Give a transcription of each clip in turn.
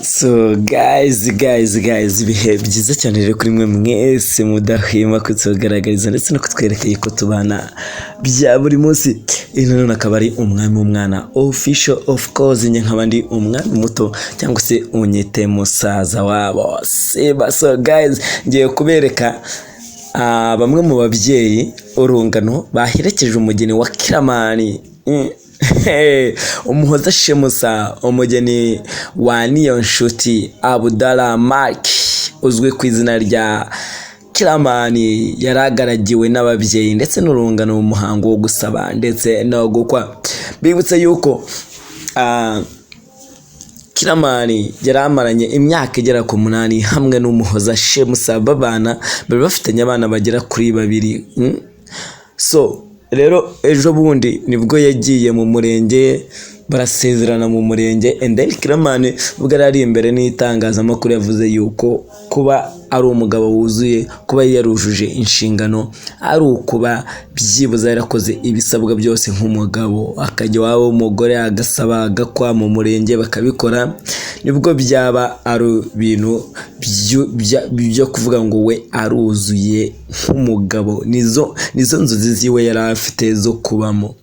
So guys, guys, guys, ibihe byiza cyane rero kuri mwe mwese mudahwema kutugaragariza ndetse no kutwereka yuko tubana bya buri munsi. Iyi nanone akaba ari Umwami w'Umwana Official, of course njye nkaba ndi umwami muto cyangwa se unyite musaza wabo Seba. So guys, ngiye kubereka bamwe mu babyeyi, urungano baherekeje umugeni wa Killaman. Umuhoza Shemusa, umugeni wa Niyonshuti Abudala Mark uzwi ku izina rya Killaman, yaragaragiwe n'ababyeyi ndetse n'urungano mu muhango wo gusaba ndetse no gukwa. Bibutse yuko Killaman yari amaranye imyaka igera ku 8 hamwe n'Umuhoza Shemusa babana, bari bafitanye abana bagera kuri babiri. So rero ejo bundi nibwo yagiye mu murenge, barasezerana mu murenge, and then Killaman ubwo yari ari imbere n'itangazamakuru yavuze yuko kuba ari umugabo wuzuye, kuba yarujuje inshingano, ari ukuba byibuze yarakoze ibisabwa byose nk'umugabo, akajya iwabo w'umugore, agasaba, agakwa mu murenge bakabikora, nibwo byaba ari ibintu byo kuvuga ngo we aruzuye nk'umugabo. Nizo nzozi ziwe yari afite zo kubamo.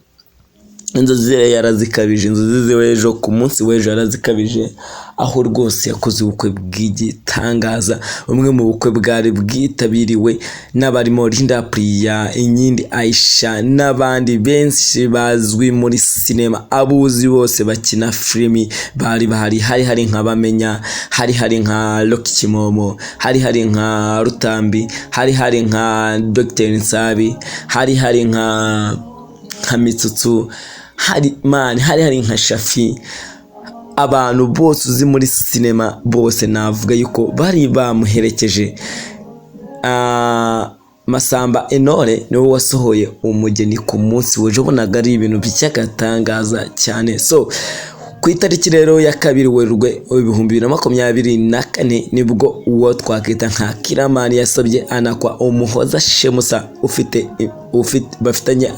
Inzozi ze yarazikabije, inzozi ziwe ejo ku munsi w'ejo yarazikabije, aho rwose yakoze ubukwe bw'igitangaza, bumwe mu bukwe bwari bwitabiriwe n'abarimo Linda Priya, Inkindi Aisha n'abandi benshi bazwi muri sinema, abuzi bose bakina filimi bari bahari. Hari nka Bamenya, hari nka Rocky Kimomo, hari nka Rutambi, hari nka Dr Nsabi, hari nka Mitsutsu, hari man hari nka Shafi. Abantu bose uzi muri sinema bose navuga yuko bari bamuherekeje. Masamba Intore niwe wasohoye umugeni ku munsi w'ejo, ubonaga ari ibintu by'agatangaza cyane. So ku itariki rero ya 2 Werurwe 2024 nibwo uwo twakwita nka Killaman yasabye anakwa Umuhoza Shemusa ufite bafitanye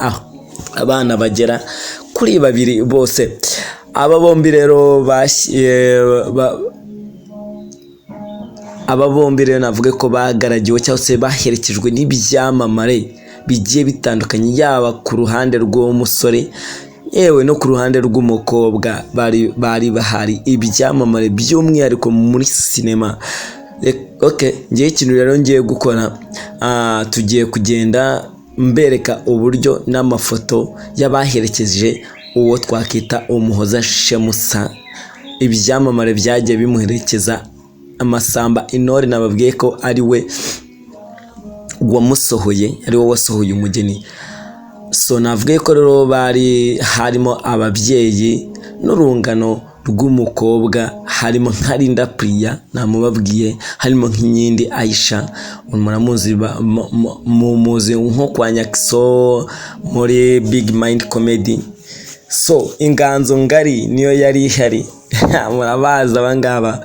abana bagera kuri babiri bose. Aba bombi rero navuga ko bagaragiwe cyangwa se baherekejwe n'ibyamamare bigiye bitandukanye, yaba ku ruhande rw'umusore yewe no ku ruhande rw'umukobwa bari bahari, ibyamamare by'umwihariko muri sinema. Okay, ngewe ikintu rero ngiye gukora, tugiye kugenda mbereka uburyo n'amafoto y'abaherekeje uwo twakita Umuhoza Shemusa, ibyamamare byagiye bimuherekeza. Amasamba Intore nababwiye ko ari we wamusohoye, ari we wasohoye umugeni. So navuga ko rero bari harimo ababyeyi n'urungano rw'umukobwa, harimo nka Linda Priya namubabwiye, harimo nk'Inkindi Aisha, muramuzi, mumuzi nko kwa Nyakiso muri Big Mind Comedy. So Inganzo Ngari niyo yari ihari, murabazi abangaba.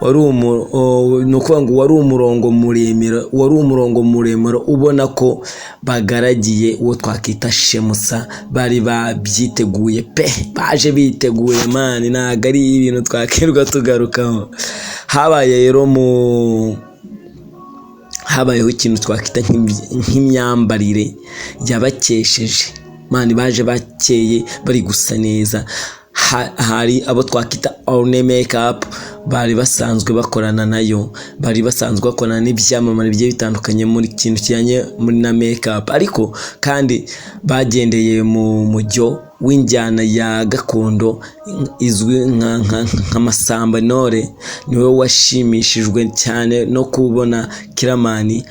Ni ukuvuga ngo wari umurongo muremure, wari umurongo muremure, ubona ko bagaragiye uwo twakita Shemusa bari babyiteguye pe, baje biteguye man, ntabwo ari ibintu twakirwa tugarukaho. Habaye rero mu habayeho ikintu twakwita nk'imyambarire yabakesheje man, baje bakeye, bari gusa neza. Hari abo twakwita Orne Makeup bari basanzwe bakorana nayo, bari basanzwe bakorana n'ibyamamare bigiye bitandukanye muri kintu kijyanye muri na makeup, ariko kandi bagendeye mu mujyo w'injyana ya gakondo izwi nka Masamba Intore. Niwe washimishijwe cyane no kubona Killaman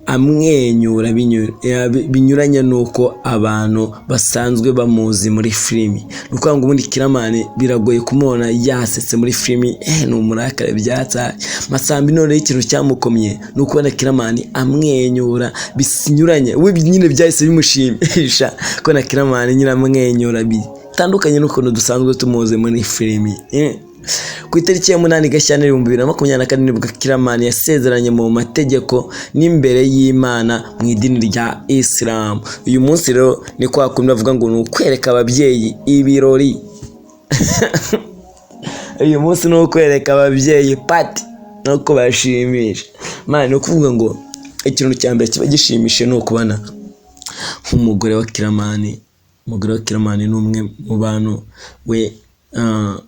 amwenyura binyuranye n'uko abantu basanzwe bamuzi muri filimi. Ni ukuvuga ngo ubundi Killaman biragoye kumubona yasetse muri filimi, ni umurakare byatsaye. Masamba Intore ikintu cyamukomye ni ukubona Killaman amwenyura binyuranye, we nyine byahise bimushimisha kubona Killaman nyine amwenyura bitandukanye n'ukuntu dusanzwe tumuzi muri filimi. Ku itariki ya 8 Gashyantare 2024 nibwo Killaman yasezeranye mu mategeko n'imbere y'Imana mu idini rya Isilamu. Uyu munsi rero ni kwa kundi bavuga ngo ni ukwereka ababyeyi ibirori. Uyu munsi ni ukwereka ababyeyi party no kubashimisha. Man, ni ukuvuga ngo ikintu cya mbere kiba gishimishije ni ukubona nk'umugore wa Killaman. Umugore wa Killaman ni umwe mu bantu we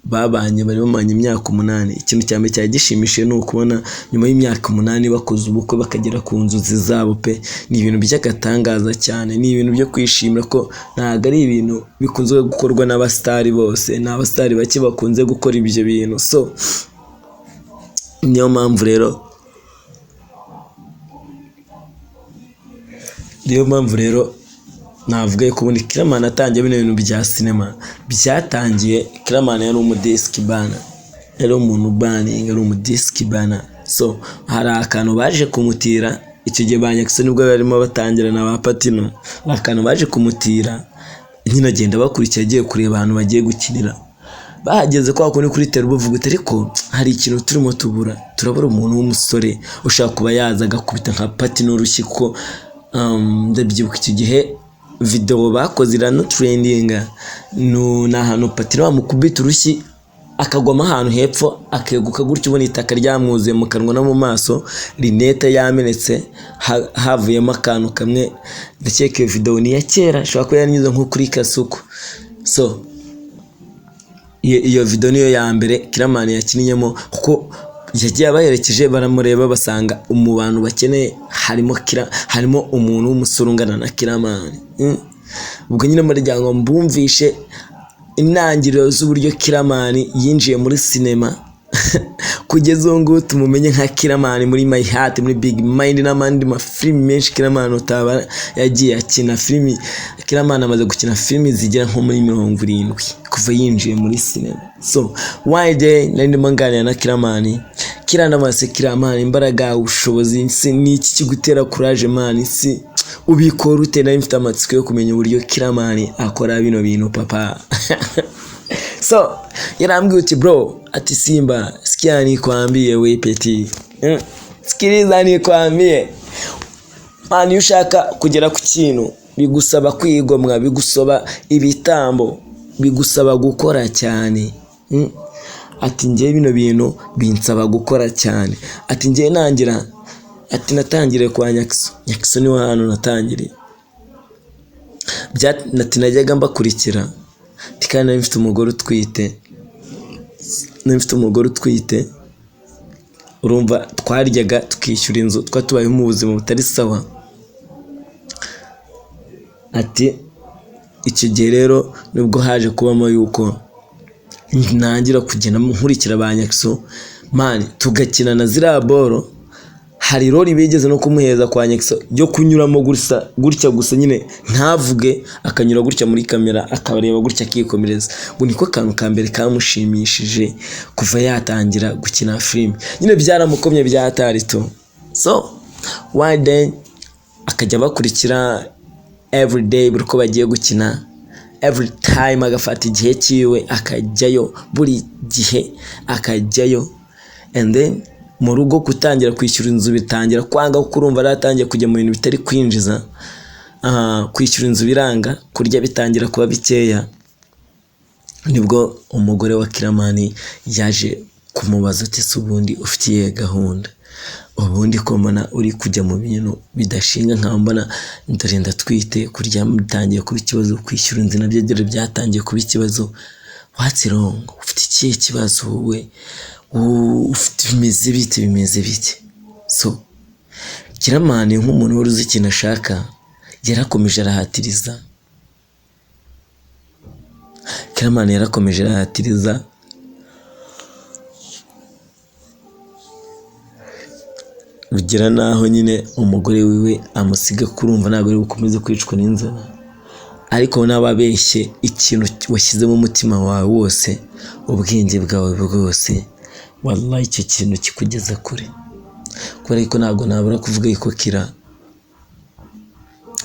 babanye, bari bamaranye imyaka 8. Ikintu cya mbere cyari gishimishije ni ukubona nyuma y'imyaka 8 bakoze ubukwe bakagera ku nzozi zabo pe. Ni ibintu by'agatangaza cyane, ni ibintu byo kwishimira ko ntabwo ari ibintu bikunze gukorwa n'abasitari bose, ni abasitari bake bakunze gukora ibyo bintu. So niyo mpamvu rero navuga ko ubundi Killaman atangiye bino bintu bya sinema byatangiye. Killaman yari umudisiki bana, yari umuntu baninga, yari umudisiki bana. So hari akantu baje kumutira icyo gihe ba Nyaxo nibwo barimo batangira na ba Patino, hari akantu baje kumutira nyine agenda bakurikira agiye kureba ahantu bagiye gukinira. Bahageze kwa kundi kuri tele bavuga uti ariko hari ikintu turimo tubura, turabura umuntu w'umusore ushaka kuba yaza agakubita nka Patino urushyi, kuko ndabyibuka icyo gihe video bakoze iranatrendinga, ni ahantu Patino bamukubita urushyi akagwamo ahantu hepfo akeguka gutyo, ubona itaka ryamwuzuye mu kanwa no mu maso, rinete yamenetse, havuyemo akantu kamwe. Ndakeka iyo video ni iya kera, ishobora kuba yaranyuze nko kuri Kasuku. So iyo video niyo ya mbere Killaman yakinnyemo, kuko yagiye abaherekeje baramureba basanga mu bantu bakeneye harimo umuntu w'umusore ungana na Killaman. Ubwo nyine muryango mbumvishe intangiriro z'uburyo Killaman yinjiye muri sinema kugeza ubu ngubu tumumenye nka Killaman muri My Heart, muri Big Mind n'amandi mafilimi menshi Killaman utaba yagiye akina filimi. Killaman amaze gukina filimi zigera nko muri 70 kuva yinjiye muri sinema. So one day nari ndimo nganira na Killaman, Killaman Killaman imbaraga, ubushobozi, ni iki kigutera courage man, si ubikora ute? Nari mfite amatsiko yo kumenya uburyo Killaman akora bino bintu papa. So yarambwiye uti bro, ati Simba, sikia nikwambie we petit, sikiliza nikwambie man, iyo ushaka kugera ku kintu bigusaba kwigomwa, bigusaba ibitambo, bigusaba gukora cyane. Ati njye bino bintu binsaba gukora cyane. Ati njye nangira, ati natangiriye kwa Nyaxo, Nyaxo niwe hantu natangiriye, ati najyaga mbakurikira, ati kandi nari mfite umugore utwite, urumva twaryaga tukishyura inzu, twari tubayeho mu buzima butari sawa. Ati icyo gihe rero nibwo haje kubamo yuko ntangira kugenda nkurikira ba Nyaxo man, tugakina na ziriya boro. Hari rori bigeze no kumuheza kwa Nyaxo yo kunyuramo gusa gutya gusa nyine ntavuge, akanyura gutya muri kamera akabareba gutya akikomereza. Ngo niko kantu ka mbere kamushimishije kuva yatangira gukina filime, nyine byaramukomye byatari to. So one day akajya bakurikira every day buri uko bagiye gukina, every time agafata igihe cyiwe akajyayo, buri gihe akajyayo. And then mu rugo gutangira kwishyura inzu bitangira kwanga, kuko urumva yaratangiye kujya mu bintu bitari kwinjiza. Kwishyura inzu biranga, kurya bitangira kuba bikeya. Nibwo umugore wa Killaman yaje kumubaza ati se ubundi ufite iyihe gahunda, ubundi ko mbona uri kujya mu bintu bidashinga, nkaba mbona dore ndatwite, kurya bitangiye kuba ikibazo, kwishyura inzu nabyo dore byatangiye kuba ikibazo, what's wrong, ufite ikihe kibazo wowe, ufite bimeze bite, bimeze bite? So Killaman nk'umuntu wari uzi ikintu ashaka yarakomeje arahatiriza. Killaman yarakomeje arahatiriza, bigera n'aho nyine umugore wiwe amusiga, kurumva ntabwo ari bukomeze kwicwa n'inzara. Ariko n'ababeshye, ikintu washyizemo umutima wawe wose, ubwenge bwawe bwose, wallahi icyo kintu kikugeza kure. Kubera ko ntabwo nabura kuvuga yuko Kira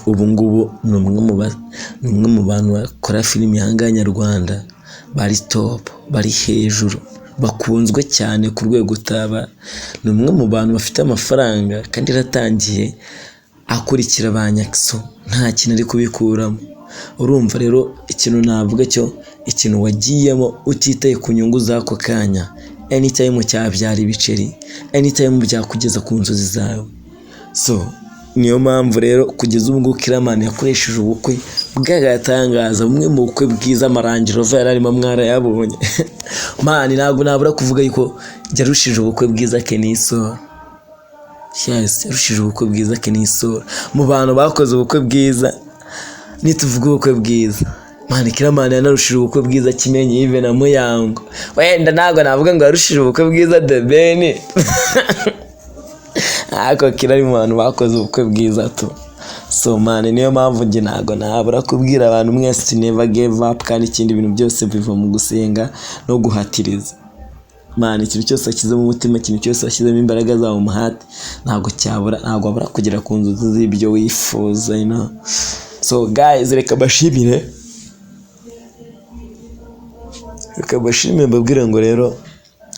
ubu ngubu ni umwe mu bantu bakora filimi aha nyarwanda bari top, bari hejuru, bakunzwe cyane ku rwego utaba. Ni umwe mu bantu bafite amafaranga kandi yaratangiye akurikira ba Nyaxo nta kintu ari kubikuramo. Urumva rero ikintu navuga cyo, Ikintu wagiyemo utitaye ku nyungu z'ako kanya, anytime cyabyara ibiceri, anytime byakugeza ku nzozi zawe. So niyo mpamvu rero kugeza ubu ngubu Killaman yakoresheje ubukwe bw'agatangaza, bumwe mu bukwe bwiza. Ama Range Rover yari arimo mwarayabonye. Man, ntabwo nabura kuvuga yuko yarushije ubukwe bwiza Kenny Sol. Yes, yarushije ubukwe bwiza Kenny Sol. Mu bantu bakoze ubukwe bwiza, nituvuga ubukwe bwiza, man, Killaman yanarushije ubukwe bwiza Kimenyi Yves na Muyango. Wenda ntabwo navuga ngo yarushije ubukwe bwiza The Ben, ariko Killa ari mu bantu bakoze ubukwe bwiza tu. So man, niyo mpamvu njye ntabwo nabura kubwira abantu mwese, never give up. Kandi ikindi, ibintu byose biva mu gusenga no guhatiriza. Man, ikintu cyose washyizemo umutima, ikintu cyose washyizemo imbaraga zawe, umuhate, ntabwo cyabura, ntabwo wabura kugera ku nzozi z'ibyo wifuza. So guys, reka mbashimire, mbabwire ngo rero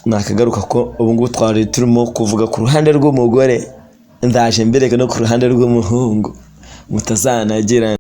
nakagaruka ko ubu ngubu twari turimo kuvuga ku ruhande rw'umugore, ndaje mbereka no ku ruhande rw'umuhungu mutazanagira.